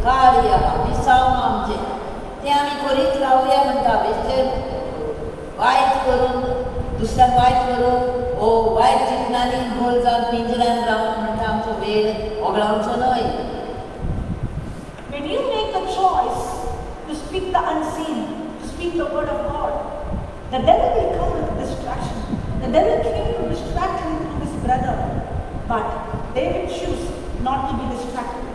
कार्य आहा, मिसांव आहा आमचें, तें आमी करीत रावया म्हणटा. बेश्टें वायट करून दुसऱ्यांक वायट करून ओ वायट चिंतनांनी गोल जावन पिंजऱ्यान रावन म्हणटा आमचो वेळ ओगळावचो न्हय. When you make a choice to speak the unseen, to speak the word of God, the devil will come with distraction. The devil came to distract him through his brother, but David chose not to be distracted.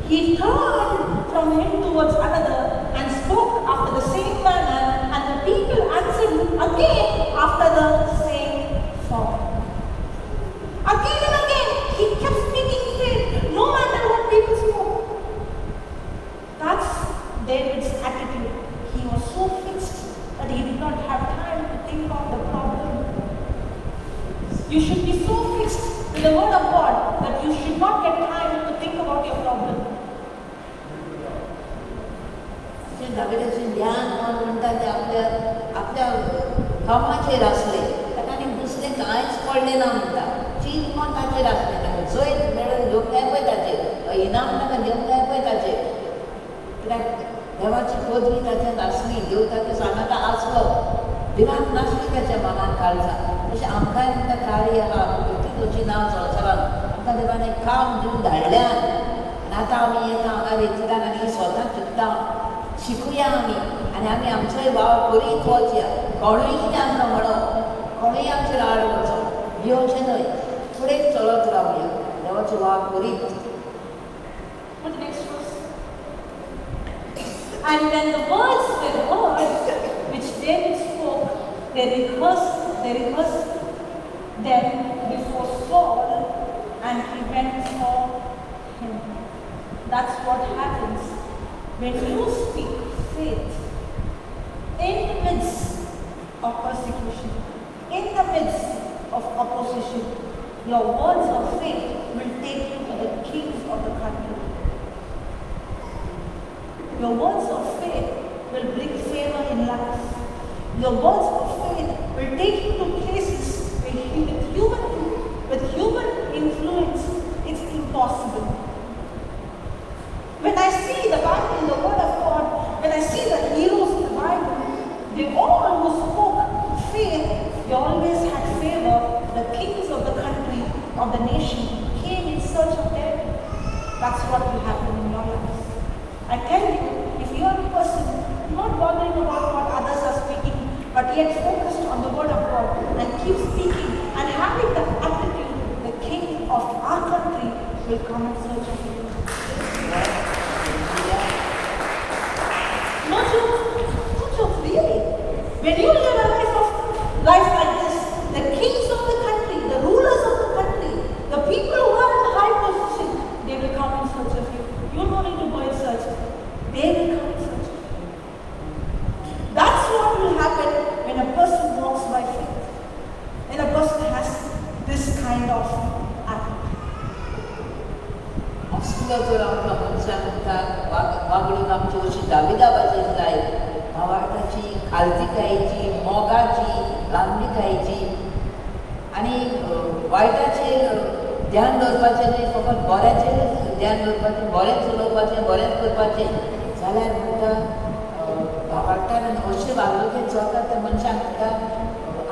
He turned from him towards another and spoke after the same manner, and the people answered him again after the same form. Again and again, he kept speaking faith, no matter what people spoke. That's David's attitude. He was so fixed that he did not have time to think of the problem. You should be so fixed with the word of God that you should not get time to think about your problem. दाविदाचें ध्यान मन म्हणटा तें आपल्या आपल्या कामाचेर आसलें, ताका आनी दुसरें कांयच पडलें ना म्हणटा. चीत मन ताचेर आसलें, ताका जैत मेळोवन घेवंक जाय पळय ताचेर, इनाम ताका दिवंक जाय पळय ताचेर. कित्याक देवाची पदवी ताच्यांत आसली, देव ताच्या सांगाता आसलो, भिरांत नासली ताच्या मनान काळजान. तशें आमकांय म्हणटा कार्य आहा, आमी वचीना संवसारान, आमकां देवान एक काम दिवन धाडल्यान आनी आतां आमी येता हांगा रेतिरान आनी स्वता शिकता, शिकुया आमी आनी आमी आमचोय वावर करीत वचया. कोणूय कितें आमकां म्हणो, कोणूय आमचेर आड वचो, भियोवचें न्हय, फुडें चलत रावया, देवाचो वावर करीत. And when the words were heard which David spoke, they rehearsed them before Saul, and he went for him. That's what happens when you speak faith in the midst of persecution, in the midst of opposition. Your words of faith will take you to the kings of the country. Your words of faith will bring favor in life. Your words of faith will take you to places where with human influence it's impossible. When I see the Bible, the Word of God, when I see the heroes in the Bible, they all who spoke faith, they always had favor. The kings of the country, of the nation, came in search of them. That's what will happen in your life. I tell you, if you are a person not bothering about what others are speaking, but yet focused on the Word of God and keep speaking and having that attitude, the king of our country will come in search of you. No joke, no joke, really. When you live a life like this, the kings of the country, the rulers of the country, the people who are in high position, they will come in search of you. You don't need to go in search. They will come in search of you. That's what will happen when a person walks by faith. When a person has this kind of attitude. असलो तर आमकां मनशाक म्हणटा वागणूक आमची अशी दाविदा भाशेन जाय, भावार्थाची, खालतीकायेची, मोगाची, लांबणीकायेची आनी वायटाचेर ध्यान दवरपाचें न्हय, फकत बऱ्याचेर ध्यान दवरपाचें, बरेंच उलोवपाचें, बरेंच करपाचें. जाल्यार म्हणटा भावार्थान आनी अशें वागणुकेन चलता त्या मनशाक म्हणटा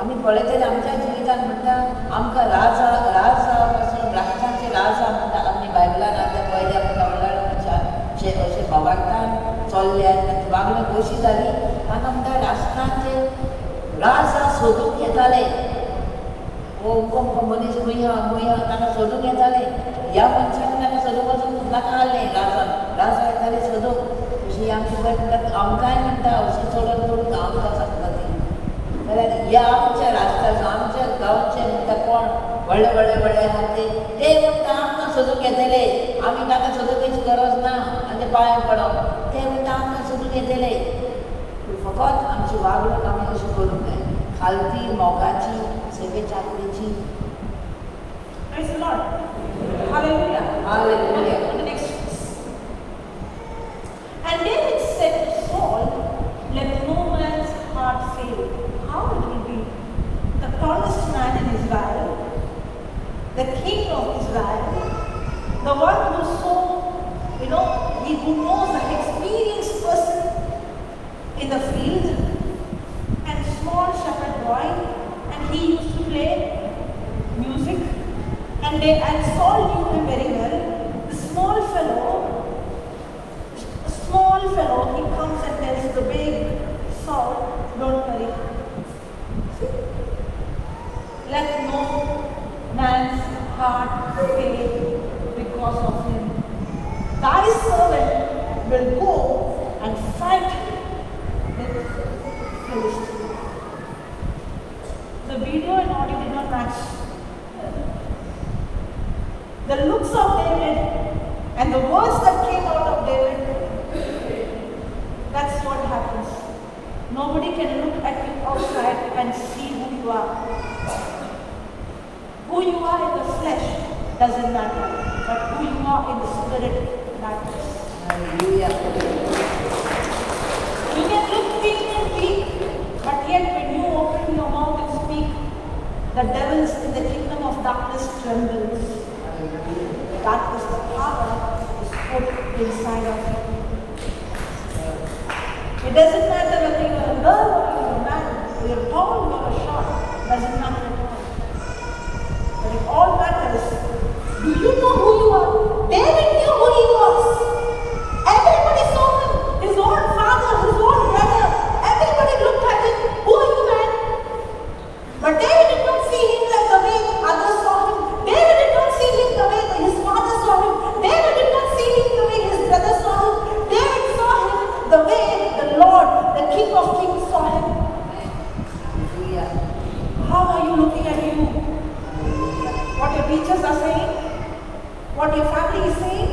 आमी पळयतले आमच्या जिवितान म्हणटा आमकां राजा राजा पासून राष्ट्रांचे राजा म्हणटा आमी बायबलान आतां पळयल्या म्हणटा व्हडल्या मनशाचे अशें भावार्थान चल्ले आनी तांची वागणूक अशी जाली तांकां म्हणटा राष्ट्रांचे राजा सोदूंक येताले. अमको अमको मनीस खंय आहा खंय आहा तांकां सोदूंक येताले. ह्या मनशाक तांकां सोदूंक वचूंक नाका आहलें, राजा राजा येताले सोदूंक. अशी आमची पळय म्हणटा आमकांय म्हणटा अशें चडोवन करूंक आमकां सांगता ती. जाल्यार ह्या आमच्या राष्ट्राचो आमच्या गांवचे म्हणटा कोण व्हडले व्हडले व्हडले आहा ते म्हणटा आमकां सोदूंक येतले, आमी तांकां सोदूंक गरज ना, आमच्या पांय पडप. ते म्हणटा आमकां सोदूंक येतले. पूण फकत आमची वागणूक आमी अशी करूंक जाय, खालती, मोगाची, सेवे चाकरीची. Praise the Lord. Hallelujah. Hallelujah. Okay, the next verse. And David said to Saul, let no man's heart fail. How it will be? The tallest man in Israel, the king of Israel, the one who so, he who knows, an experienced person in the field, and small shepherd boy, and he used to play music, and Saul knew him very well. The small fellow, he comes and tells the big Saul, don't worry. See? Let no man's heart fail because of him. Thy servant will go and fight with Philistines. The video and audio did not match. The looks of David and the words that came out of David, that's what happens. Nobody can look at you outside and see who you are. Who you are in the flesh doesn't matter, but who you are in the spirit matters. Hallelujah. You can look thin and weak, but yet when you open your mouth and speak, the devils in the kingdom of darkness trembles. That is the power is put inside of you. It doesn't matter whether you are a girl or you are a man, you are tall or you are short, doesn't matter at all. But it all matters. Do you know who you are? David knew who he was. Everybody saw him. His own father, his own brother. Everybody looked at him. Who are you, man? But David did not see him like the way others saw him. David did not see him the way his father saw him. David did not see him the way his brother saw him. David saw him the way the Lord, the King of Kings, saw him. Hallelujah. How are you looking at you? What your teachers are saying? What your family is saying?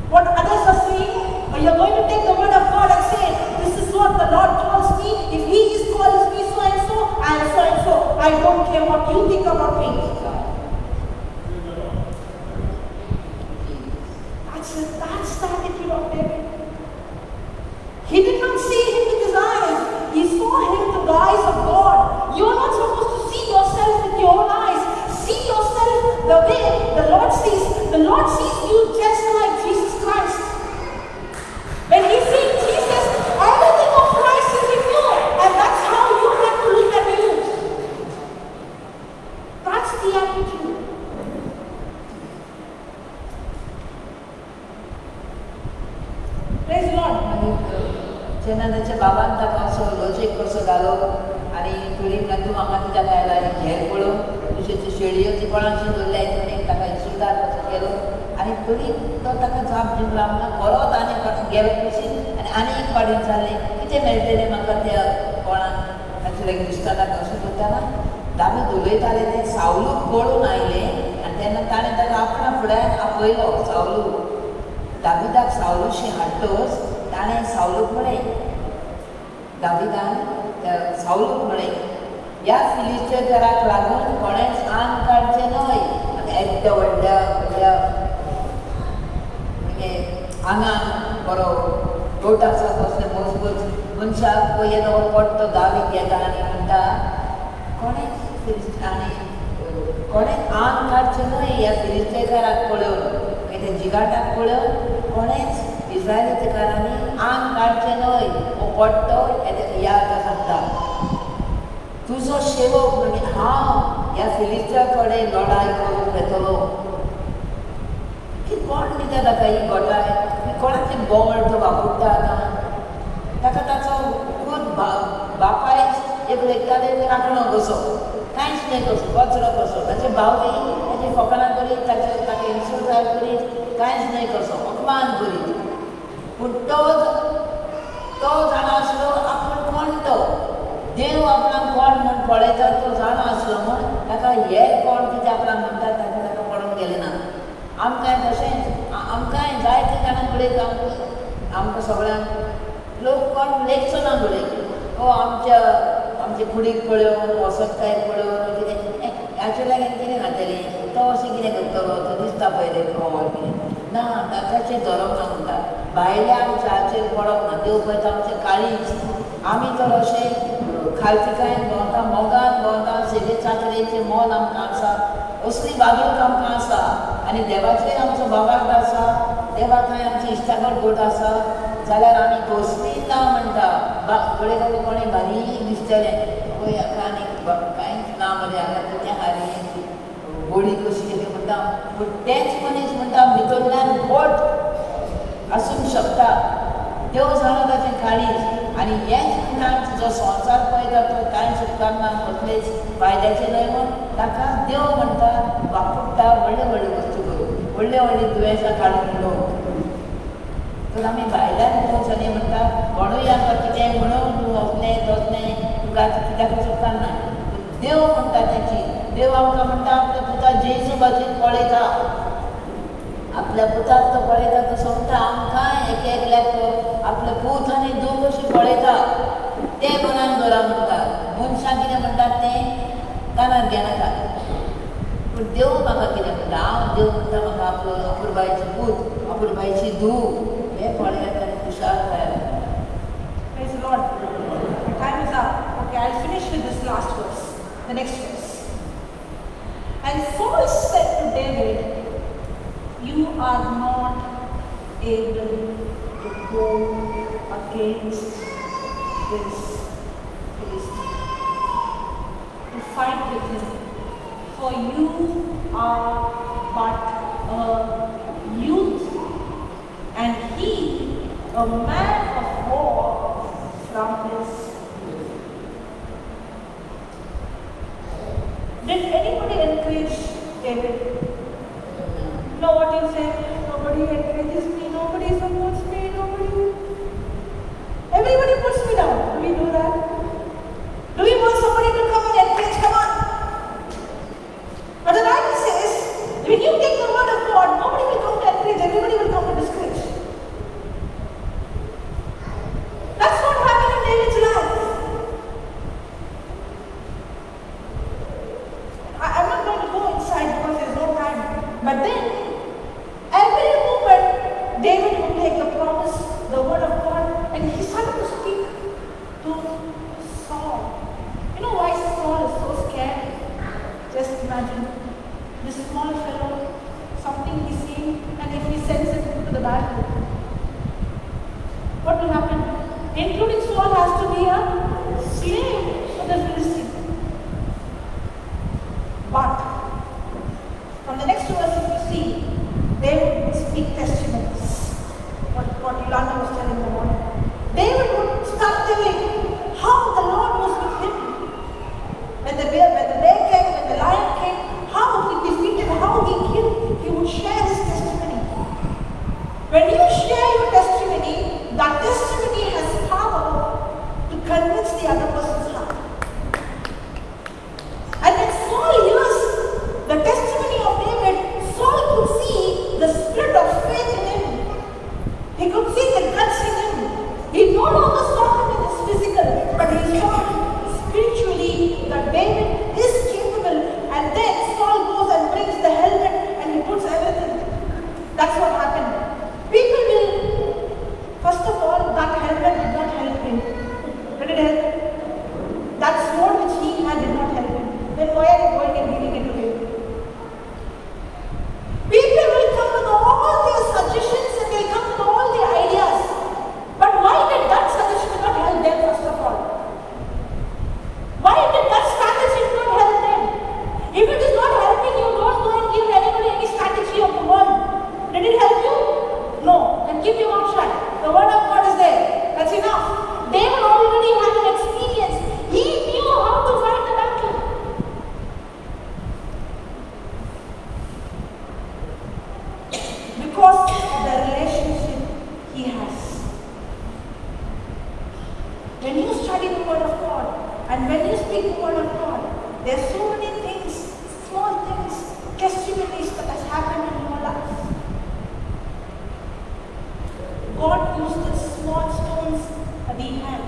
What others are saying? Or you're going to take the word of God and say, this is what the Lord calls me. If He is calls me so and so, I am so and so. I don't care what you think about me. That's the attitude of David. He did not see him with his eyes. He saw him with the eyes of God. You are not supposed to see yourself with your own eyes. See yourself the way the Lord sees. The Lord sees you just like Jesus Christ. When He sees Jesus, everything of Christ is in you. And that's how you have to look at you. That's the attitude. Praise the Lord. जेन्ना ताच्या बाबान ताका असो logic कसो घालो आनी थोडी तूं म्हाका कित्याक आयला घेर पळोवन तुजे त्यो शेळयो ती कोणाशी दवरल्या हितून ताका इन्सुल्तार कसो केलो आनी तरी तो ताका जाप दिवंक लागना परत आनी गेलो कुशीन आनी आनी एक फावटी विचारलें कितें मेळटलें म्हाका त्या कोणाक ताचे लागीं दिसता ताका अशें करतना दावीद उलयताले तें सावलूक कळून आयलें आनी तेन्ना ताणें ताका आपणा फुड्यान आपयलो. सावलू दाविदाक सावलूशी हाडटच ताणें सावलूक म्हळें, दाविदान सावलूक म्हळें, ह्या फिलिस्तेकाराक लागून कोणेंच आंग काडचें न्हय. आतां येद्या व्हडल्या व्हडल्या म्हणजे आंगान बरो गोट आसा कसले मजबूत मनशाक येदो पडटो दावीद येता आनी म्हणटा कोणेंच आनी कोणेंच आंग काडचें न्हय ह्या फिलिस्तेकाराक पळोवन, त्या जिगाटाक पळोवन कोणेंच इस्रायलीकारांनी आंग काडचें न्हय. हो पडटो ह्या आतां सांगता तुजो सेवक म्हणजे हांव ह्या फिलिस्त्या कडेन लढाय करूंक येतलो. की कोण दिता ताका ही गोटाय? कोणाचें बळ तो वापरता आतां? ताका ताचो खूद बापायच एक लेखताले राखणो कसो, कांयच न्हय कसो, कचरो कसो. ताचे भावूय ताची फकाणां करीत, ताचे ताका इन्सुल्तार करीत, कांयच न्हय कसो, अपमान करीत. पूण तो तो जाणा आसलो आपूण कोण तो, देव आपणाक कोण म्हूण पळयता तो जाणा आसलो म्हूण ताका हे कोण कितें आपणाक म्हणटात ताका ताका पडून गेलें ना. आमकांय तशेंच, आमकांय जायते जाणां कडेन आमकां सगळ्यांक लोक कोण लेखचो ना घडये, ओ आमच्या आमचे कुडीक पळोवन वसतकाय पळोवन कितें हाचे लागीं कितें खातलें, तो अशें कितें करतलो, तो दिसता पळय खबर कितें ना. ताचें धरप ना म्हणटा, भायल्या आमच्या हाचेर पडप ना. देव पळयता आमचें काळीज. आमी तर अशें खालतीकायेन भोंवता, मोगान भोंवता, सेवे चाकरेचें मोल आमकां आसा, असली वागणूक आमकां आसा आनी देवाचेर आमचो भावार्थ आसा. देवा थंय आमची इश्टागत घट आसा जाल्यार आमी कसली ना म्हणटा. थोडे लोक कोणी बारीक दिसतलें पळय हाका आनी कांयच ना मरे, हाका कितें हारी गोडी कशी कितें म्हणटा. पूण तेच मनीस म्हणटा भितरल्यान घट आसूंक शकता. देव जाणो ताचें काळीज. आनी हेंच म्हणटा आमचो जो संवसार पळयता तो कांयच उपकारना, कसलेच फायद्याचें न्हय म्हूण ताका देव म्हणटा वापुडटा व्हडले व्हडले वस्तू करूं, व्हडले व्हडले दुयेंसां काडून उडोवंक. तर आमी भायल्यान पळोवचो म्हणटा कोणूय आमकां कितेंय म्हणून तूं असलें तसलें तुका कित्याकूच उपकारना. देव म्हणटा तेची, देव आमकां म्हणटा आपल्या पुता जेजू भाशेन पळयता, आपल्या पुताक तो पळयता तसो म्हणटा आमकां एक एकल्याक तो आपले पूत आनी धूव कशी पळयता तें मनान दवरा म्हणटा. मनशां कितें म्हणटात तें कानार घेनाका, पूण देव म्हाका कितें म्हणटा, हांव देव म्हणटा म्हाका आपलो अपुरबायची पूत अपुरबायची धूव हें पळयात आनी खुशाल जायात. Praise the Lord. My time is up. Okay, I'll finish with this last verse, the next verse. And Saul said to David, you are not able to go against this Philistine, to fight with him, for you are but a youth, and he a man of war from his youth. Did anybody encourage David? You know what you say? Nobody encourages me, nobody supports me, nobody. Everybody puts me down. Do we do that? Do we want somebody to come and encourage? Come on. But the Bible says, when you take the word of God, nobody will come to encourage, everybody will come to discourage. That's what happened in David's life. I'm not going to go inside because there's no time. But then, every moment, David would take the promise, the word of God, and he started to speak to Saul. You know why Saul is so scared? Just imagine, this small fellow, something he's seen, and if he sends him to the battle, what will happen? Including Saul has to be a slave for the Philistine. But from the next verse, if you see, David would speak testimonies. What Yolanda was telling the morning. David would start telling how the Lord was with him. When the bear came, when the lion came, how he defeated, how he killed, he would share his testimony. When you share your testimony, that testimony has power to convince the other person's heart. And when Saul hears the testimony of David, Saul could see the spirit of faith in him. He could see the guts in him. He no longer saw him in his physical, but he saw him spiritually that David is capable. And then Saul goes and brings the helmet and he puts everything. That's what happened. People will, first of all, that helmet did not help him. Did it help him? That sword which he had did not help him. Then why are you going and giving it to him? People will come with all their suggestions and they'll come with all their ideas. But why did that suggestion not help them first of all? Why did that strategy not help them? If it is not helping you, don't go and give anybody any strategy of the world. Did it help you? No. Then keep your mouth shut. The word of God is there. That's enough. David already had an experience. He knew how to fight the battle. Because of the relationship he has. When you study the word of God and when you speak the word of God, there are so many things, small things, testimonies that has happened in your life. God used the small stones that he had.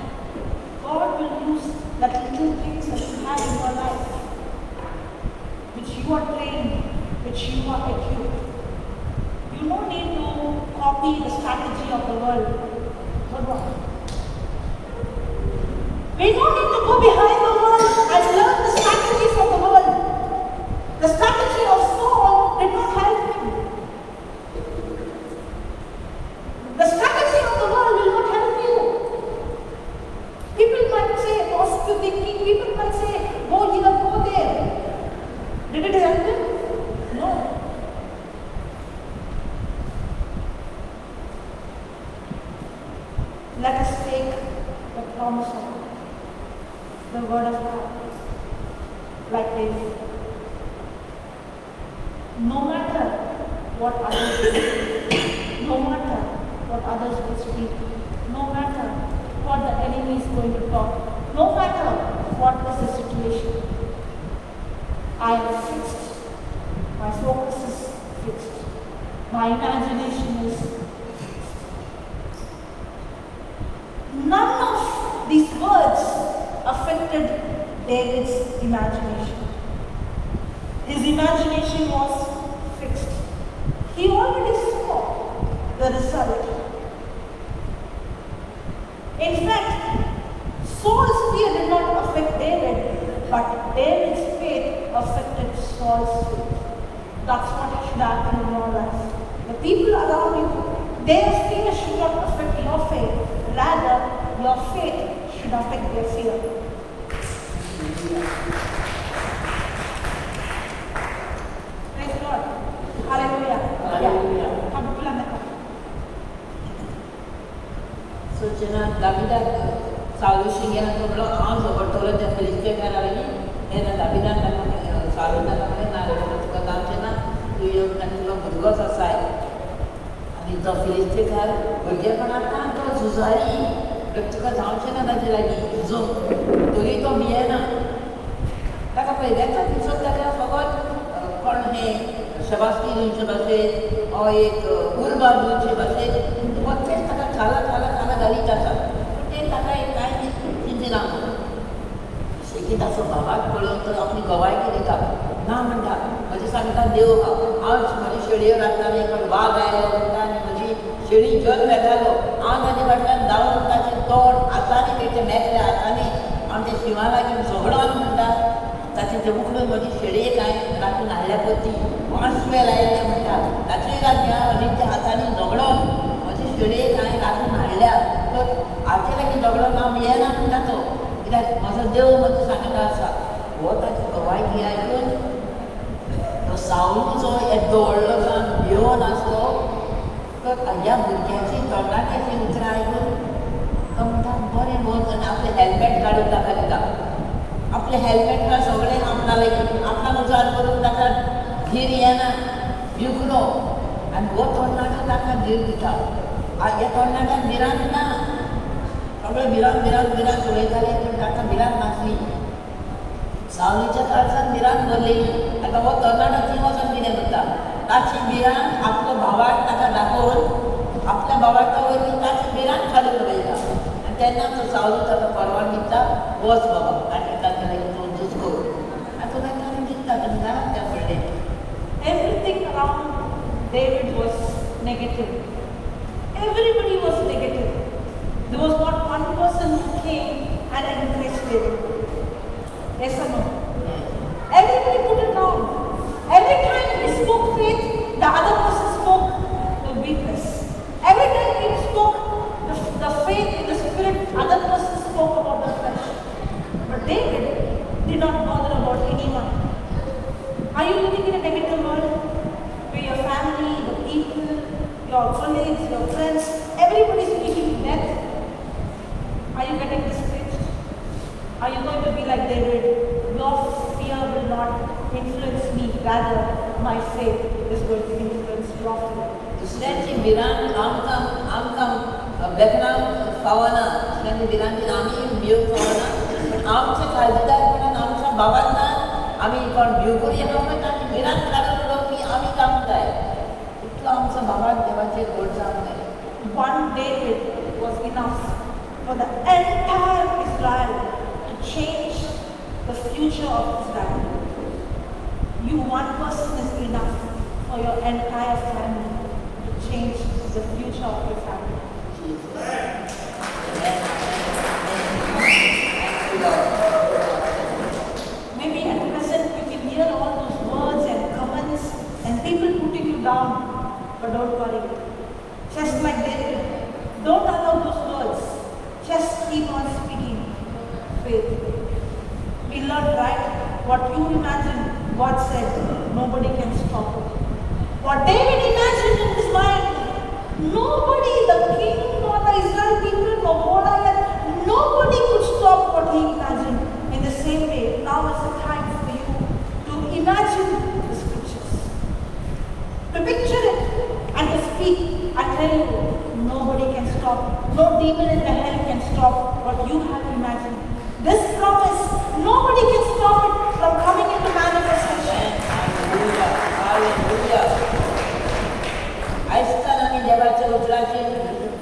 God will use that little things that you have in your life, which you are trained, which you are equipped. You don't need to copy the strategy of the world. Good one. We don't need to go behind the world and learn the strategies of the world. The strategy of Saul did not help him. Let us take the promise of God, the word of God, like David. No matter what others do, no matter what others will speak, no matter what the enemy is going to talk, no matter what is the situation, I am fixed. My focus is fixed. My imagination is fixed. None of these words affected David's imagination. His imagination was fixed. He already saw the result. In fact, Saul's fear did not affect David, but David's faith affected Saul's faith. That's what should happen in your life. The people around you, their fear should not affect your faith. Rather, your faith should affect their fear. Praise God. Hallelujah. Hallelujah. So, जेन्ना दाविदाक सावलू शिंगेन म्हणलो हांव झगडटलो त्या फिलिस्तेकारा लागीं तेन्ना दाविदान ताका सावलून ताका म्हणलें ना तुका जावचें ना, तूं येवन ताका तुका भुरगोच आसाय. आनी तो फिलिस्तेकार भुरगेपणांत तो झुजारी, तुका जावचें ना ताजे लागीं झुजूंक, तरी तो भियेना. ताका पयल्याच दिसून ताका फकत कोण हें शबासकी दिवचे भाशेन ओ एक उर्बा दिवचे भाशेन तेच ताका खाला खाला खाला घालीत आसा. पूण तें ताका कांय चिंतना. सेगीत ताचो बाबाक पळोवन तो आपली गवायकी दिता. ना म्हणटा म्हजें सांगता देव आहा, हांव म्हजी शेळयो राखतालें, पण वाग आयलो म्हणटा आनी म्हजी शेळी घेवन वेतालो, हांव ताजे फाटल्यान धांवन ताचें तोंड हातांनी तेचे मेकळ्या हातांनी हांव त्या शिंवा लागीं झगडोन म्हणटा ताचें तें उखलून म्हजी शेळयेक हांवें राखून हाडल्या पती वांस्वेल आयिल्लें म्हणटा ताचेय लागीं हांव रित्या हातांनी झगडोन म्हजी शेळयेक हांवें राखून हाडल्या. तर हाचे लागीं झगडोन हांव येना म्हणटा तो, कित्याक म्हजो देव म्हजो सांगता आसा. हो ताची गवायकी आयकून तो सावलू जो येदो व्हडलो जावन भियोन आसलो तर ह्या भुरग्याची तोंडाची उतरां आयकून तो म्हणटा बरें वच आनी आपलें हेल्मेट काडून ताका दिता. आपलें हेल्मेट हा सगळें आपणा लागीं आपणाक उजार करून ताका धीर येना, भिवलो. आनी हो तरणाटो ताका धीर दिता. ह्या तरणाट्याक भिरांत ना, सगळे भिरांत भिरांत भिरांत उलयताले पूण ताका भिरांत नासली. सावलीच्या काळजान भिरांत भरलेली. आतां हो तरणाटो थंय वचून कितें करता, ताची भिरांत आपलो भावाक ताका दाखोवन आपल्या भावाक वरवीं ताची भिरांत काडून उडयता. आनी तेन्ना तो सावलू ताका परवानगी दिता, वच बाबा आनी ताका लागीं तूं झूज कर. आनी तो ताका दिता तेन्ना त्या पडलें. Everything around David was negative. Everybody was negative. There was not one person who came and encouraged David. Yes or no? Everybody put it down. Every time he spoke faith, the other person spoke the weakness. Every time he spoke the faith in the spirit, other person spoke about the flesh. But David did not bother about anyone. Are you living in a negative world where your family, the people, your colleagues, your friends, everybody is speaking death? Are you getting discouraged? Are you going to be like David? Your fear will not influence me. Rather, my faith is going to influence your fear. दुसऱ्यांची भिरांत आमकां आमकां बेकणां पावना, दुसऱ्यांची भिरांतीन आमी भिवंक पावना, पूण आमच्या काळजीदारपणान आमच्या भावांना आमी कोण भिवकुरी आहा पळय तांची भिरांत काडून उडोवपी आमी जावंक जाय. इतलो आमचो भावान देवाचेर व्हड जावंक जाय. One David was enough for the entire Israel to change the future of Israel. You one person is enough for your entire family to change the future of your family. Maybe at present you can hear all those words and comments and people putting you down, but don't worry. Just like David, don't allow those words. Just keep on speaking faith. We learned, right? What you imagine, God said, nobody can stop it. What David imagined in his mind, nobody, the king or the Israel people, nobody what he imagined. In the same way, now is the time for you to imagine the scriptures, to picture it and to speak. I tell you, nobody can stop. No demon in the hell can stop what you have imagined. This promise, nobody can stop it from coming into manifestation. Hallelujah. Hallelujah. आयजताना आमी देवाच्या उतराचेर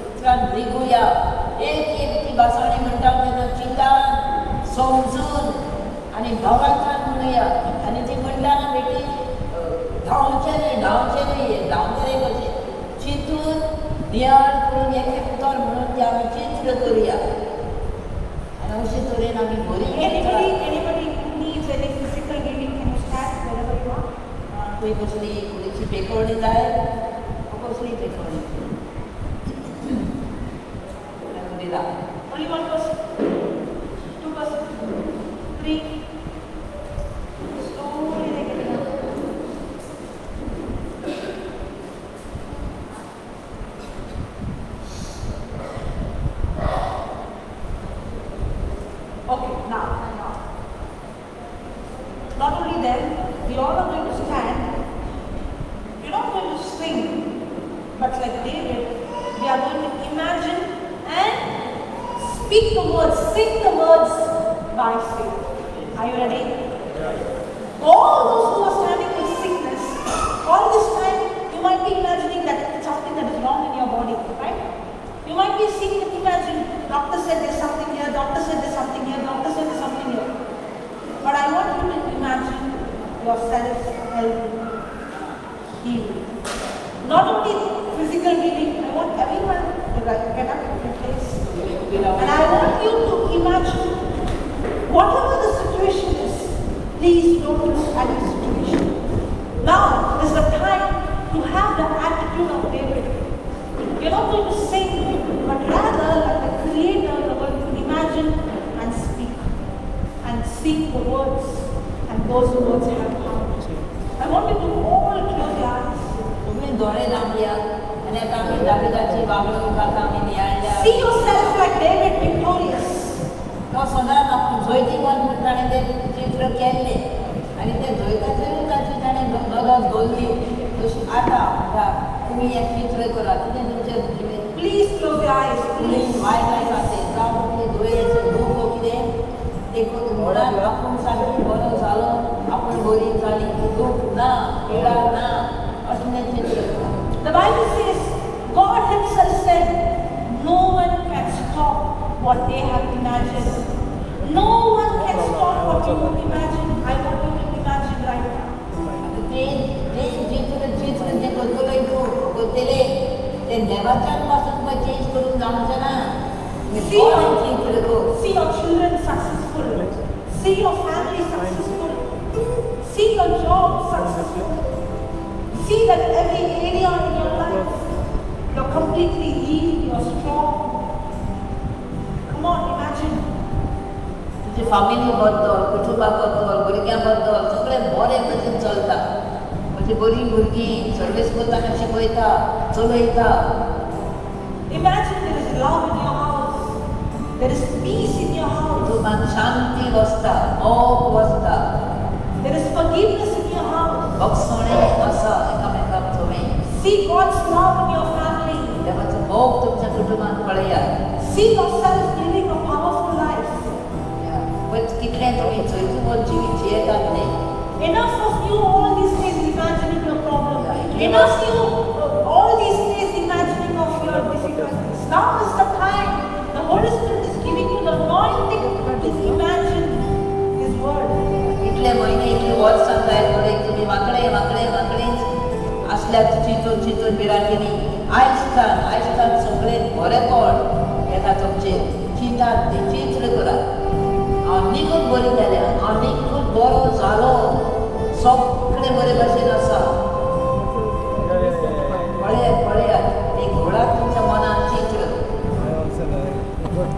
उतरान रिगुया. एक एक ती भासांनी म्हणटा तेन्ना चिंतान समजून आनी भावार्थान म्हणुया. आनी ती म्हणटाना बेटी धांवचें न्हय, धांवचें न्हय, धांवचें न्हय कशें चिंतून नियाळ करून एक एक उतर म्हणून तें आमी चित्र करुया आनी अशे तरेन आमी बरी. Anybody who needs any physical healing, can you stand wherever you are? खंय कसली कुडीची पेखवणी जाय, कसली पेखवणी दिला. Only one person, two person, three. Slowly they get up. Okay, now. Not only them, we all are going to stand. We're not going to sing, but like David, we are going to imagine and speak the words, sing the words by faith. Are you ready? Yeah. All those who are standing with sickness, all this time you might be imagining that it's something that is wrong in your body, right? You might be seeing and imagine, doctor said there's something here, doctor said there's something here, doctor said there's something here. But I want you to imagine yourself healthy, healed. Not only physical healing, I want everyone to get up in your place. And I want you to imagine whatever the situation is, please don't look at your situation. Now is the time to have the attitude of David. You're not going to sing, but rather like the Creator, you're going to imagine and speak. And sing the words, and those words have power. I want you to all close your eyes. See yourself like David victorious. Please close your eyes. Please. The Bible says, God Himself said, no one can stop what they have imagined. No one can stop what you imagine. I want you to imagine right now. See your children successful. See your family successful. See your job successful. See that every area in your life, you're completely healed, you're strong. Come on, imagine. तुझे family बद्दल, कुटुंबा बद्दल, भुरग्यां बद्दल सगळें बरें भशेन चलता. म्हणजे बरीं भुरगीं सर्वीस करतना शिकयता, चलयता. Imagine there is love in your house. There is peace in your house. कुटुंबान शांती वसता, मोग वसता. There is forgiveness in your house. बक्षणें आसा एकामेकाक थोडें. See God's love in your family. देवाचो मोग तुमच्या कुटुंबान पळयात. See yourself living a powerful life. कितलें तुमी जैतवंत जिवीत जियेतात तें. Enough of you all these days imagining your problem. Enough you all these days imagining of your difficulties. Now is the time. The Holy Spirit is giving you the anointing to imagine His word. इतले म्हयने इतले वर्सां जायत थोडे तुमी वांकडे वांकडे वांकडेच आसल्यार चिंतून चिंतून भिरांतींनी आयज आयज सगळें बरेपण येता तुमचेर. चिंतात तें चित्र करात. हांव निकून बरी जाल्या, हांव निकून बरो जालो, सगळें बरे भशेन आसा. पळयात पळयात तें घोळात तुमच्या मनान चित्र.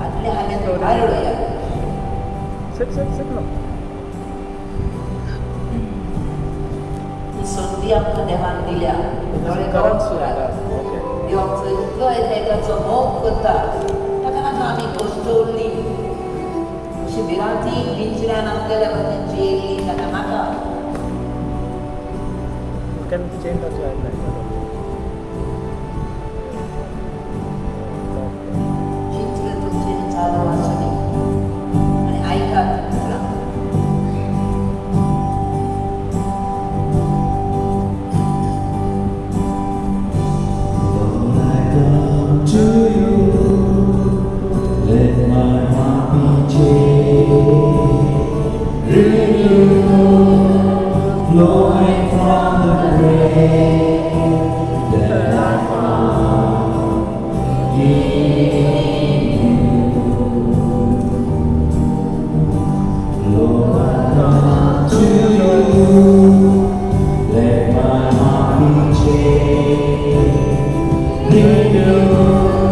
आतले हांवें भायर उडयात. ही संदी आमकां देवान दिल्या. दोळे करात. देव आमचो इतलो एकाचो मोग करता, ताका नाका आमी गोश्ट उरली. अशी भिरांती पिंजऱ्यान आमगेल्या भशेन चेरली जाल्यार नाका. You can change also at that. चित्र तुमचें चालू आसली आनी आयकात उतरां. Lord, I come to you. Let my heart be changed, renewed, flowing from the grace that I found in you. Lord, I come to you. Let my heart be changed, renewed,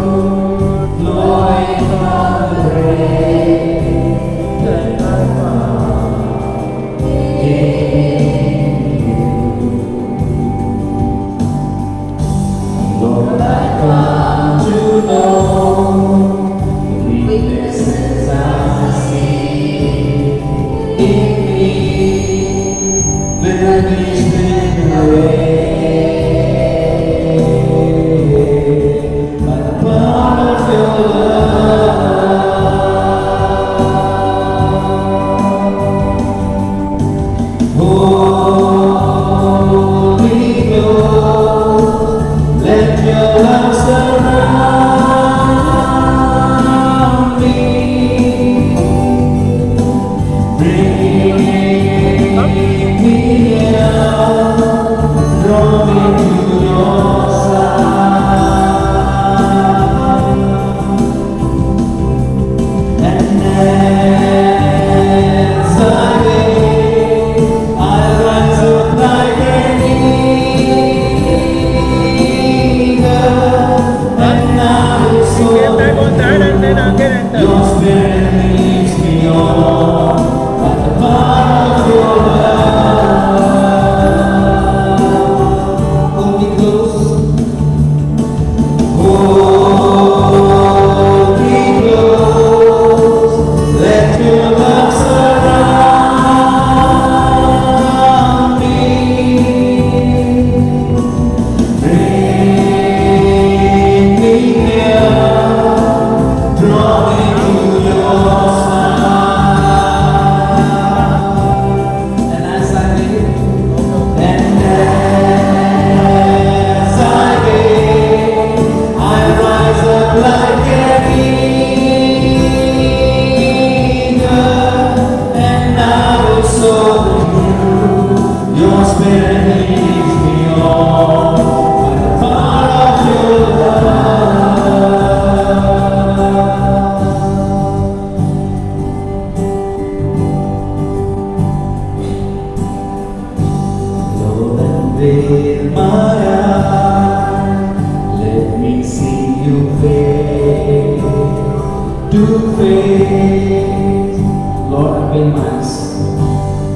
flowing from the grace that I found in you. Lord, I come to know the weaknesses I see in me will be stripped away by the power of your love. Holy Ghost, let your love surround me. Bring me near, draw me to your side. And as I wait, I rise up like an eagle, and I will Came back soar. On that and then again enter. Your spirit leads me on by the power of your love. Hold me close. Hold me close. Let your love surround me. Bring me near. Draw me to your side. And as I wait, and as I wait, I rise up like an eagle, and I will soar with you. Your spirit leads me on by the power of your love. Lord, unveil my eyes, let me see you face to face. Lord, unveil my eyes.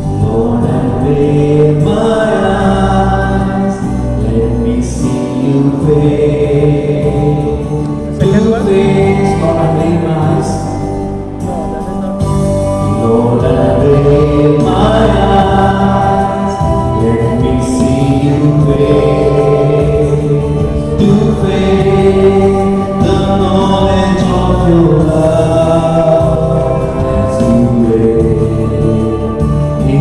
Lord, unveil my eyes, let me see you face to Second one? face. Lord, unveil my eyes. No, that is not. Lord, unveil my eyes, let me see you face to face, the knowledge of your love as you live in me.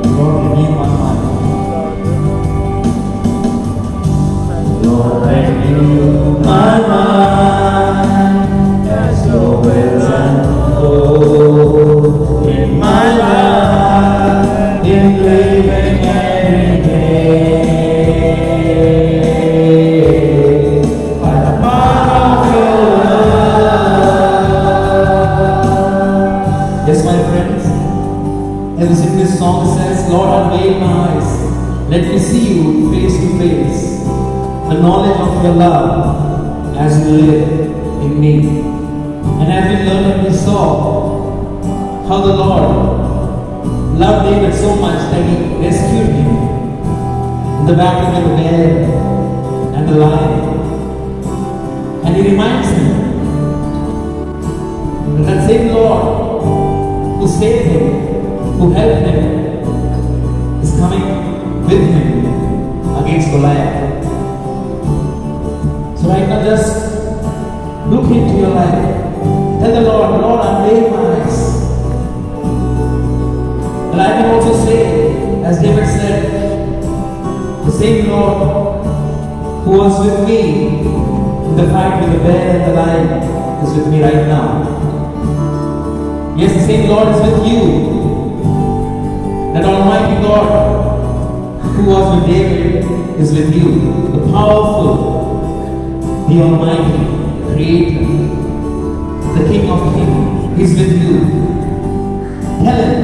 Lord, renew my mind. Lord, renew my mind as your words unfold in my life, in living every day. By the power of your love. Yes, my friends, every single song says, Lord, unveil my eyes. Let me see you face to face. The knowledge of your love as you live in me. And as we learned and we saw how the Lord loved David so much that he rescued him in the battle with the bear and the lion. And he reminds him who was with me in the fight with the bear and the lion is with me right now. Yes, the same Lord is with you. That Almighty God who was with David is with you. The powerful, the Almighty, the Creator, the King of Kings, is with you. Tell him,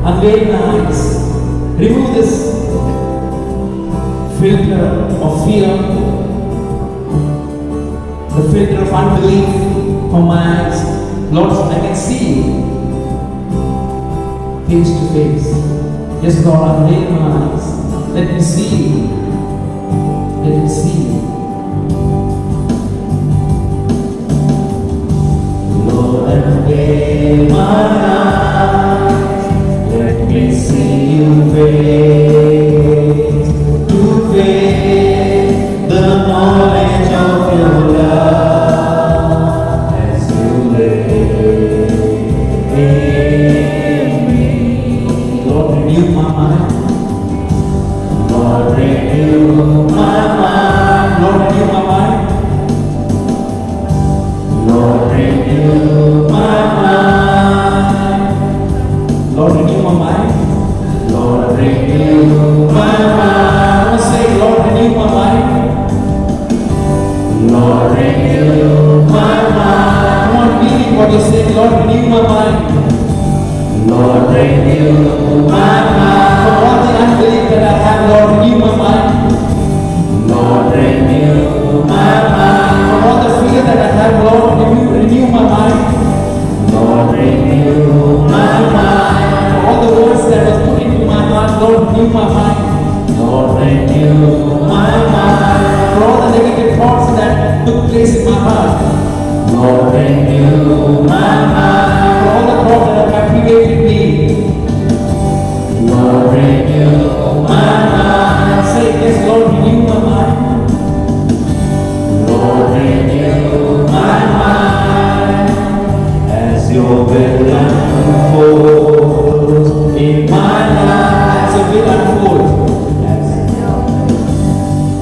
unveil my eyes, remove this filter of fear, the filter of unbelief from my eyes. Lord, I can see you face to face. Yes, Lord, unveil my eyes. Let me see you. Let me see you. Lord, unveil my eyes. Let me see you face to face. The knowledge of your love as you live in me. Lord, renew my mind. Lord, renew my mind. Lord, renew my mind. Lord, renew my mind. Lord, renew my mind. Lord, renew my mind. I want to say, Lord, renew my mind. Lord, renew my mind. Come on, mean it what you're saying. Lord, renew my mind. Lord, renew my mind. From all the unbelief that I have, Lord, renew my mind. Lord, renew my mind. From all the fear that I have, Lord, renew my mind. Lord, renew my mind. For all the words that was put into my heart, Lord, renew my mind. Lord, renew my mind. For all the negative thoughts that took place in my heart, Lord, renew my mind. For all the thoughts that have captivated me, Lord, renew my mind. Say, yes, Lord, renew my mind. Lord, renew my mind as your will unfolds in my life. As your will unfolds,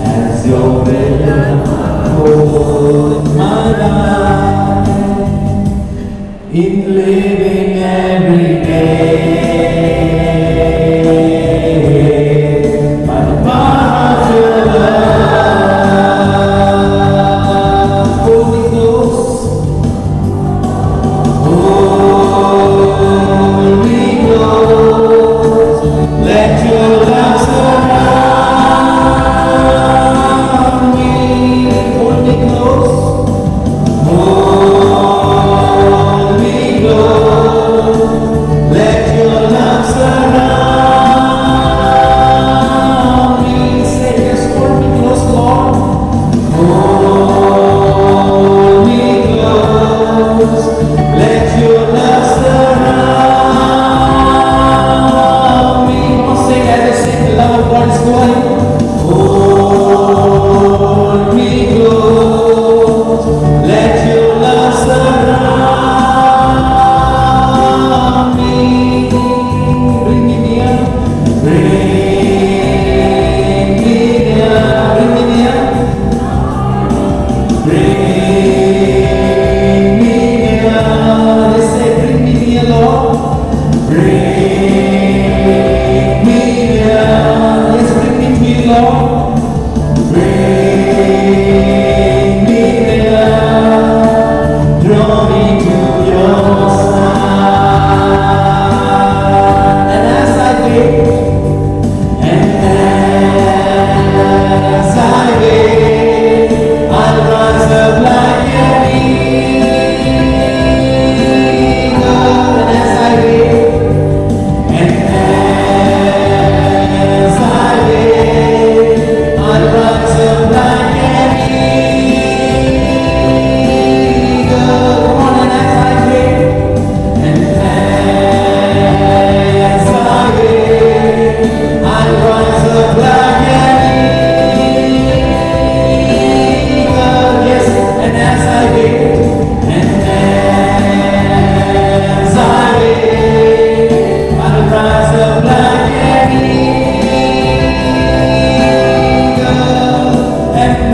as your will unfolds in my life, in living every day by the power of your love. Hold me close. Hold me close. Let your love surround me. Hold me close. Hold me close. Let your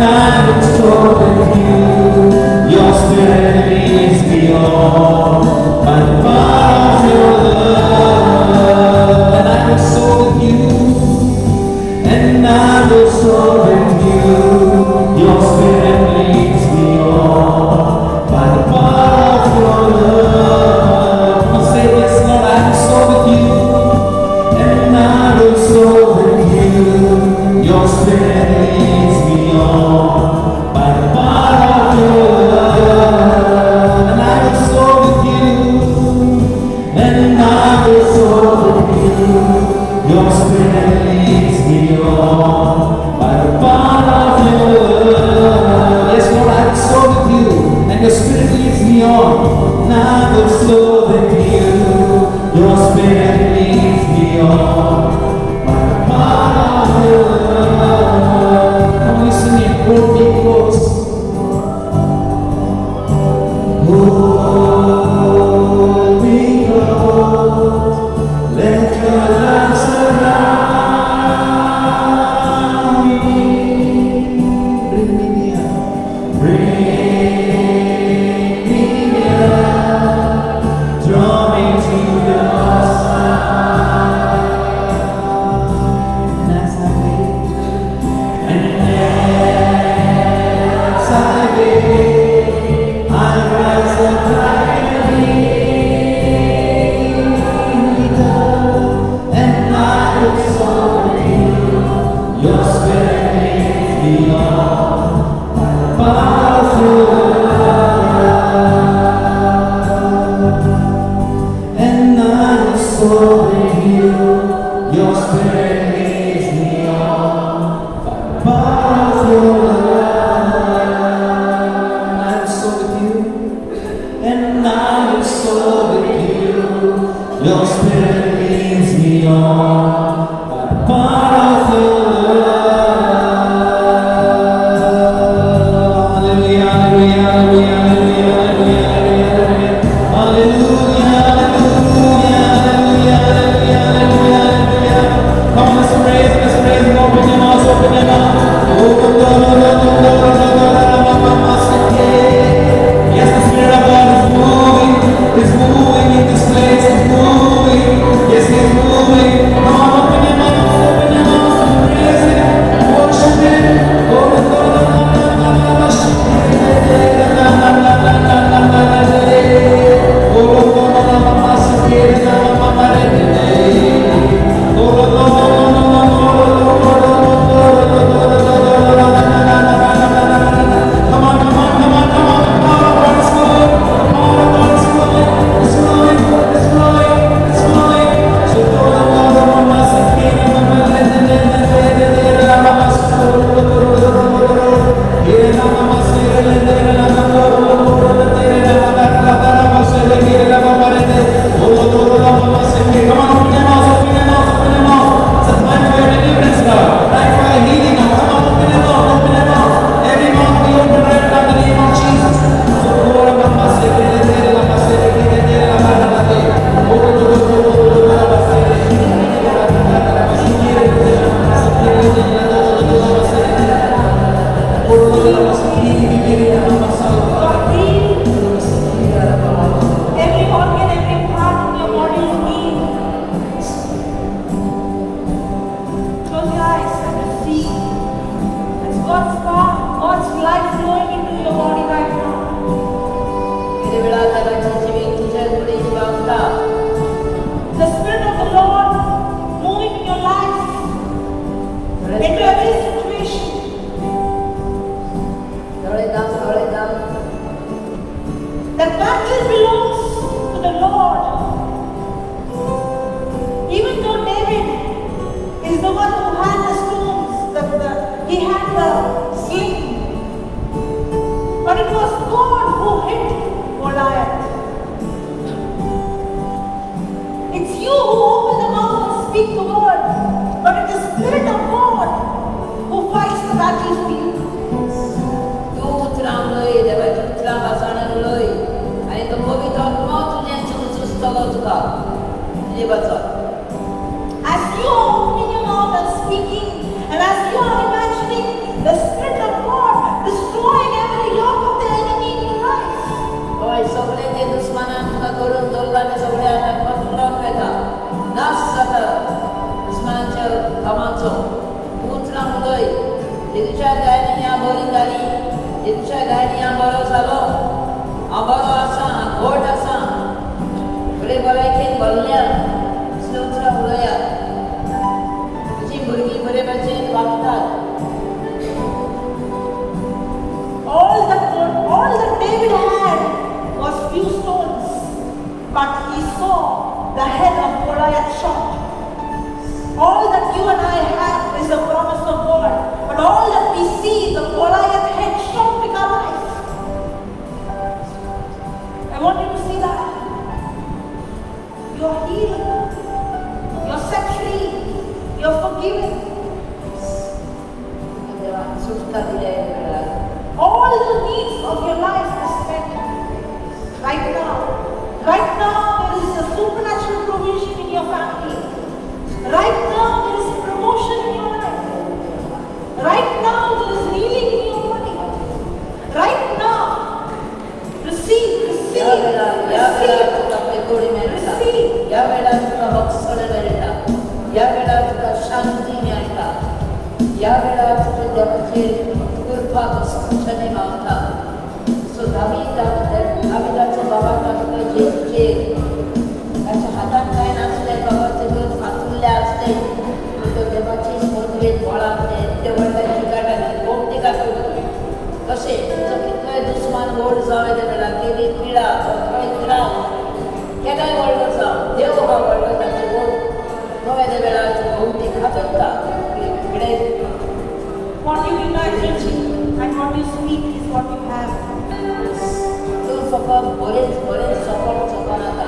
And I will soar with you. Your spirit leads me on by the power of your love. And I will soar with you. And I will soar with you. Your spirit leads me on by the power of your love. Come on, say yes, Lord, I will soar with you. And I will soar with you. Your spirit leads me on by the power of your love. And I will soar with you. And I will soar with you. Your spirit leads me on by the power of your love. Yes, Lord, I will soar with you, and your spirit leads me on. And I will soar with you. Your spirit leads me on by the power of your love. Come listen me, hold me close. Hold me close. Let your love surround me. Bring me near. Bring me near. Draw me to your side. And as I wait, and as I wait, I rise up like an eagle, and I will soar with you. Your spirit leads me on by the power of your love. And I will soar with you. Your spirit leads me on by the power of your love. I will soar with you, and I will soar with you. Your spirit leads me on by the power of your love. Hallelujah, hallelujah, hallelujah, hallelujah, hallelujah, hallelujah, hallelujah, hallelujah, hallelujah, hallelujah, hallelujah. Come on, let's praise, let's praise. Open your mouths, open your mouths. Oh, no, no, no, no, no, no, no, no, no, no, no, no. Yes, the Spirit of God is moving in this place, is moving. Yes, He is moving. Come on, open your mouths, praise Him, worship Him. Oh, no, no, no, no, no, no, no, no, no, no, no, no, no, no, no. Oh, no, no, no, no, no, no, no, no, no, no. Oh, no, no, no, no, no, no, no, no, no, no, no, no, no. Come on, come on, come on, come on. The power of God is flowing. The power of God is flowing. It's flowing. It's flowing. It's flowing. Come on, open your mouths, open your mouths, open your mouths. It's a time for your deliverance now. Time for your healing now. Come on, open your mouth, open your mouth. Every mouth be open right now in the name of Jesus. God healed. Every organ, every part in your body is healed. Close your eyes and receive. It's God's power, God's life flowing into your body right now. हे वेळार देवाची जिवीत तुझ्या कुडीन व्हांवता. The Spirit of the Lord moving in your life, into every situation. दोळे धांप, दोळे धांप. The battle belongs to the Lord. Even though David is the one who had the stones, he had the sling, but it was God who hit Goliath. It's you who open the mouth and speak the word, but it is Spirit of God who fights the battle for you. तूं उतरां उलय, देवाची उतरां भाशणान उलय आनी तो पवित्र आत्मो तुजें झुजतलो तुका तुजें वचत. As you are opening your mouth and speaking, and as you are imagining the Spirit of God now there is a supernatural provision in your family. Right now there is promotion in your life. Right now there is healing in your body. Right now, receive, receive, ह्या वेळार, ह्या वेळार receive. तुका पेगोडी मेळटा. Receive. ह्या वेळार तुका बक्षण मेळटा. ह्या वेळार तुका शांती मेळटा. ह्या वेळार तुज्या देवाचेर कृपा बक्षणे मागता. सो दाविदाचो बाबा तुका जेजूचेर ताच्या हातान कांय नासलें, बाबाचे घर फातुल्लें आसलें, पूण तो देवाची स्मृतवेद बोळांतलें ते व्हडल्या चिकाटान गोमटी कातरली. तशें तुजो कितलोय दुस्मान व्हड जावं येता वेळार, केदी पिडा कसलोय त्रास केदाय व्हडलो जावं, देव हा व्हडलो, ताचे व्हड तो येद्या वेळार गोमटी खातरता इकडे. What you imagine and what you speak is what you have. तूं फकत बरेंच बरें सपन चोकनाका,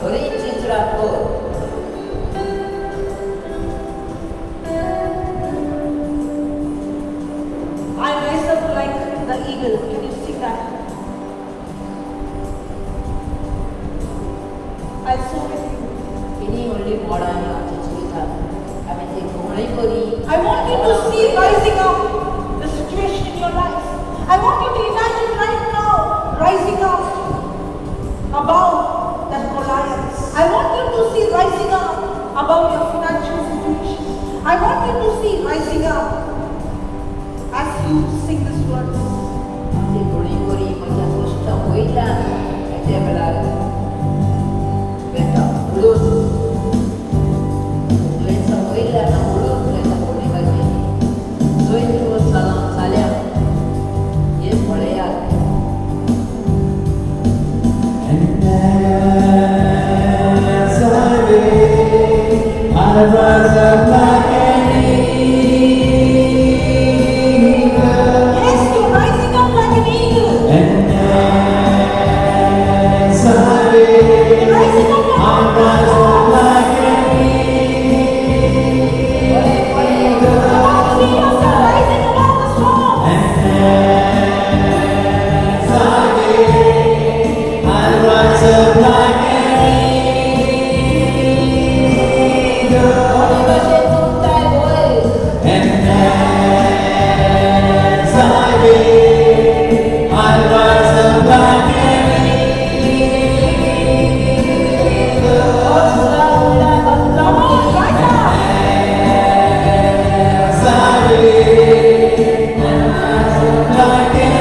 बरीं चित्रां कर. I rise up like the eagle. Can you see that? I'll soar with you. केदी व्हडली मोडां ही आमच्या जिवितांत आमी ती घोळी करी. I want you to see rising up the situation in your life. I want you to imagine right now rising up above that Goliath. I want you to see rising up above your financial situation. I want you to see rising up as you sing these words. आमची घोळी करी म्हज्या कश्टां वयल्यान त्या वेळार वेता उडून दुयेंसां वयल्यान उडून वेता घोळी भाशेन जंय तूं चला चाल्या हें पळयात. And as I wait, I rise up like an eagle. Yes, you're rising up like an eagle. And as I wait, You're rising up I like rise up like an eagle. Come on, see yourself rising above the storm. And as I wait, I rise up like an eagle. घोळी भाशेन तुमकाय वयर. And as I wait, I rise up like an eagle. Come on, rise up. As I wait, I rise up like an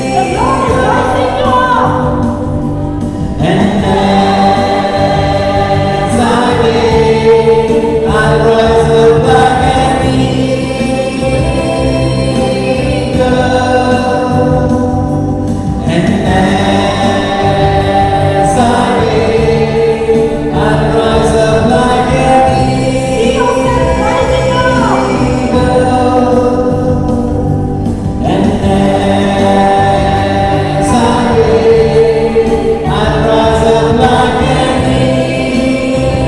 The Lord is rising you up. And as I wait, I rise up like an eagle. And as I wait, I rise up like an See yourself rising up. eagle. And as I wait, I rise up like an eagle.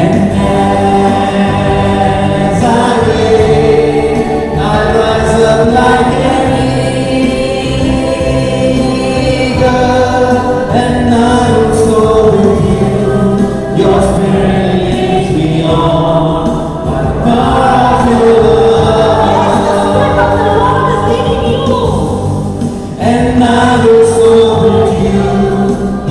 And as I wait, I rise up like an eagle. And I will soar with you. Your spirit leads me on by the power of your love. Yes, the Spirit of the Lord is leading you. And I will soar with you.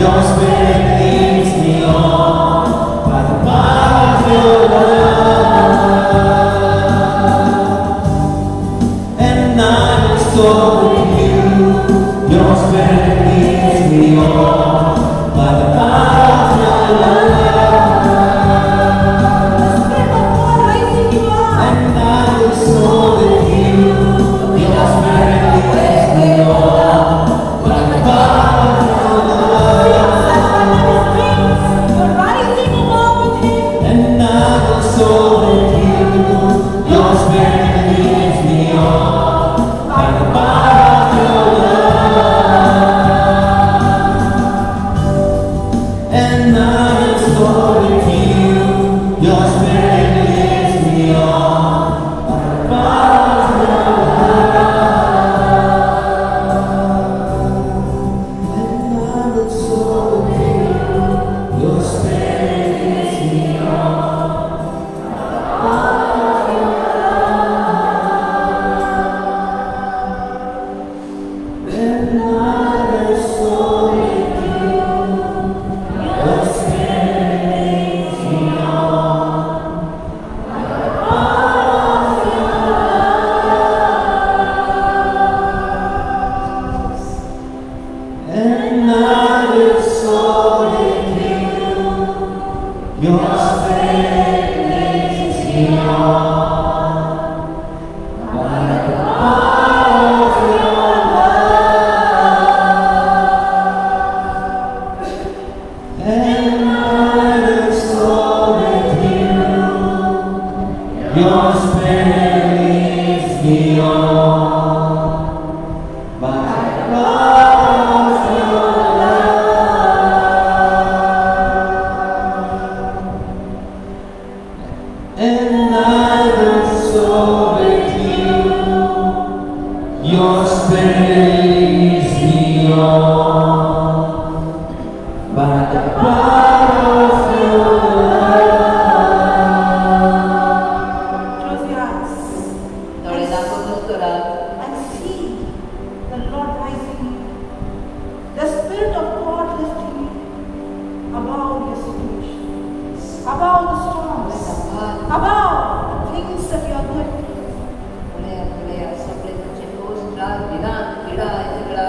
Your spirit leads me on by the power of your love. And I will soar with you. Your spirit leads me on by the power of your love. The Spirit of God rising you up. And I will soar with you. Your spirit leads me on by the power of your love. See yourself under His wings. You're rising above with Him. And I will soar with you. Your spirit leads me on by the power of your love. And I will soar with you. Your spirit leads me on by the power of your love. me on by the power of your love. And I will soar with you. Your spirit leads me on by the power of your love. And I will soar with you. Your spirit leads me on by the power of your love. Close your eyes दोळे दाखोवनच करात. And see the Lord rising you, the Spirit of God lifting you above your situation, above the storms, above the things that you are going through. पळया पळया सगळे तुमचे दोश त्रास भिरांत पिडा हे सगळ्या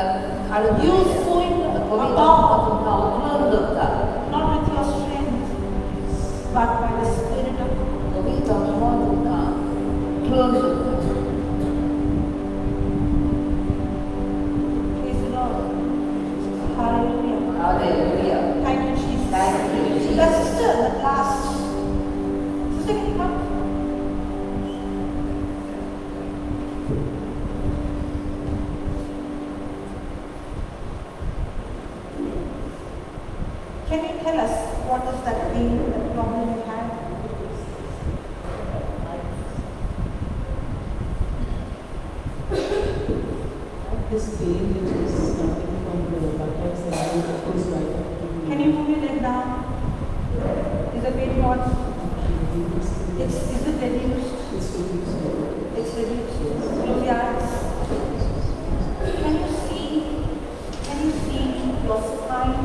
काडून You उडयात. going पवित्र above, तुमकां उखलून दवरता. Not with your strength, but by the Spirit of God. पवित्र आत्मो तुमकां उखलून दवरता. Praise the Lord. Hallelujah. Hallelujah. Thank you, Jesus. Thank you, Jesus. That sister, the last. Sister, can you come? Can you tell us what is that pain, that problem you had? This pain which is starting from the buttocks and then it goes right up to the Can you move your leg down? Is the pain gone? It's, Is it reduced? It's reduced. It's reduced. Close your eyes. Can you see? Can you see your spine?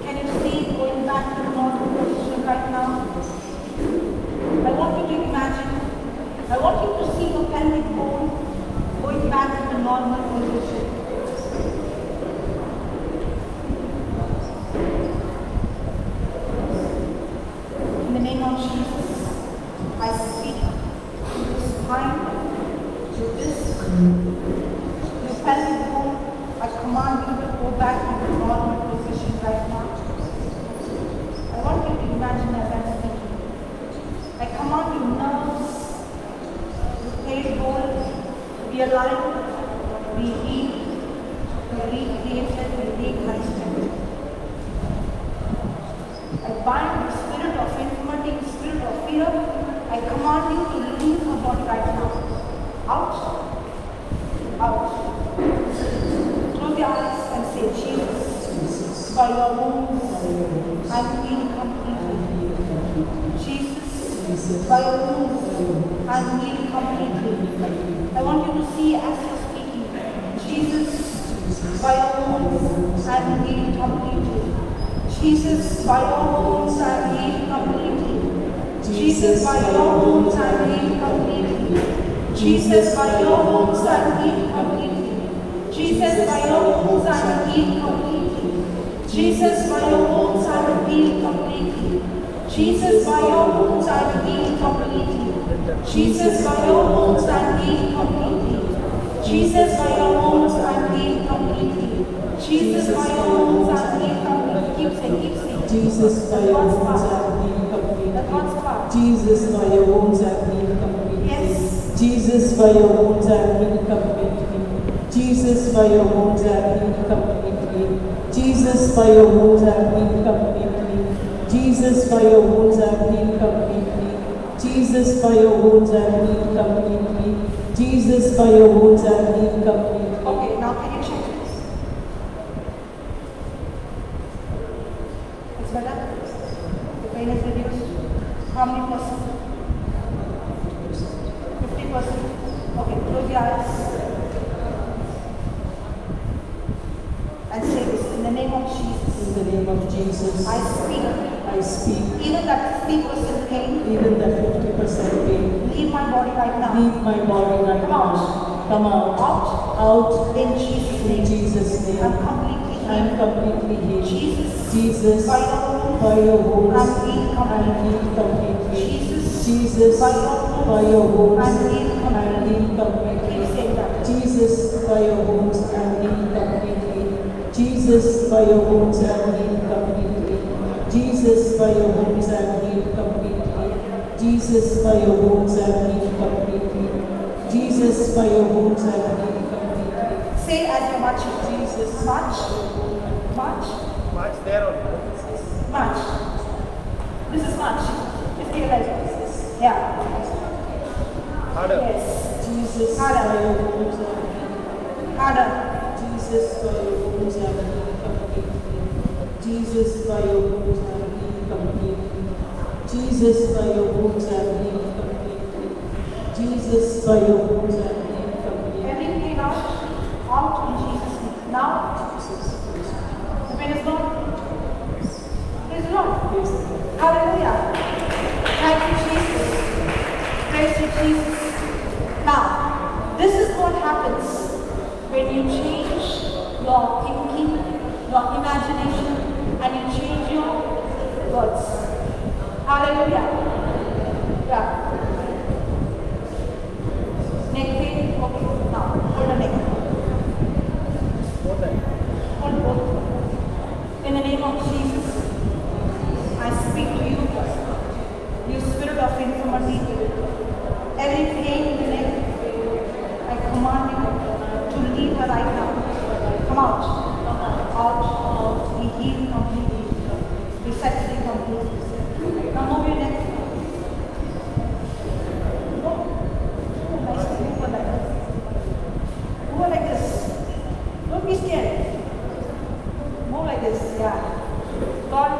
Can you see it going back to the normal position right now? I want you to imagine. I want you to see your pelvic bone going back to the normal position. In the name of Jesus, I speak to the spine, to this, your pelvic bone. I command you to go back to the normal position right now. I want you to imagine as I'm speaking. I command your nerves, your tailbone to be aligned, be healed, be recreated, be reconstructed. I bind the spirit of infirmity, the spirit of fear. I command you to leave her body right now. Out. Out. Close your eyes and say, Jesus, Jesus, by your wounds, by your wounds, I'm healed completely. I'm healed completely. Jesus, Jesus, by your wounds, by your wounds, I'm healed completely. I'm healed completely. I want you to see as you're speaking. Jesus, Jesus, by your wounds, I'm healed completely. Jesus, by your wounds, I'm healed completely. Jesus, by your wounds, I'm healed completely. Jesus, by your wounds, I'm healed completely. Jesus, by your wounds, I'm healed completely. Jesus, by your wounds, I'm healed completely. Jesus, by your wounds, I'm healed completely. Jesus, by your wounds, I'm healed completely. Jesus, by your wounds, I'm healed completely. Jesus, by your wounds, I'm healed completely. Keep saying, keep saying. Jesus, by your God's wounds, power. I'm healed completely. The God's power. Jesus, by your wounds, I'm healed completely. Yes. Jesus, by your wounds, I'm healed completely. Jesus, by your wounds, I'm healed completely. Jesus, by your wounds, I'm healed completely. Jesus, by your wounds, I'm healed completely. Jesus, by your wounds, I'm healed completely. Jesus, by your wounds, I'm healed completely. Okay, now can you check this? It's better? The pain is reduced? How many percent? 50%. Okay, close your eyes. And say this in the name of Jesus. In the name of Jesus, I speak. I speak. Even that 50% pain, Even that 50% pain, leave my body right now. leave my body right Come out. now. Come out. Out. Out. In Jesus' In name. Jesus' name. I'm completely I am healed. completely healed. Jesus, Jesus, by your wounds, by your wounds, I'm healed I am completely. healed completely. Jesus, By your wounds, by your wounds, I am healed I am healed completely. Keep completely. saying that. Jesus, by your wounds, I am healed completely. Jesus, by your wounds, I am healed completely. Jesus, by your wounds, I am healed completely. Jesus, by your wounds, I am healed completely. Jesus, by your wounds, I am healed completely. Say as you're marching. Jesus, March. March. March there only. March. This is march. Just get like this. Yeah. Harder. Yes. Jesus, by Harder. your wounds, I am healed. Harder. Jesus, by your wounds, I am healed completely. Jesus, by your wounds, I am healed completely. Jesus, by your wounds, I am healed completely. Jesus, by your wounds, I am healed completely. Every pain out. Out in Jesus' name. Now, Jesus, praise the pain is gone. Praise the Lord. praise the Lord. Hallelujah. Thank you, Jesus. Praise you, Jesus. Now, this is what happens when you change your thinking, your imagination, and you change your words. Hallelujah. Yeah. Neck pain. Okay. Now, hold the neck. Both ends. Hold both. In the name of Jesus, I speak to you, you spirit of infirmity, every pain in the neck, I command you to leave her right now. Come out. Out. Be healed completely. Be set free completely. Now move your neck. Move. Move nicely. Move her like this. Move her like this. Don't be scared. Move like this. Yeah. God.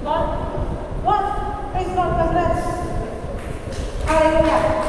God. God. Praise God. Congrats. Hallelujah.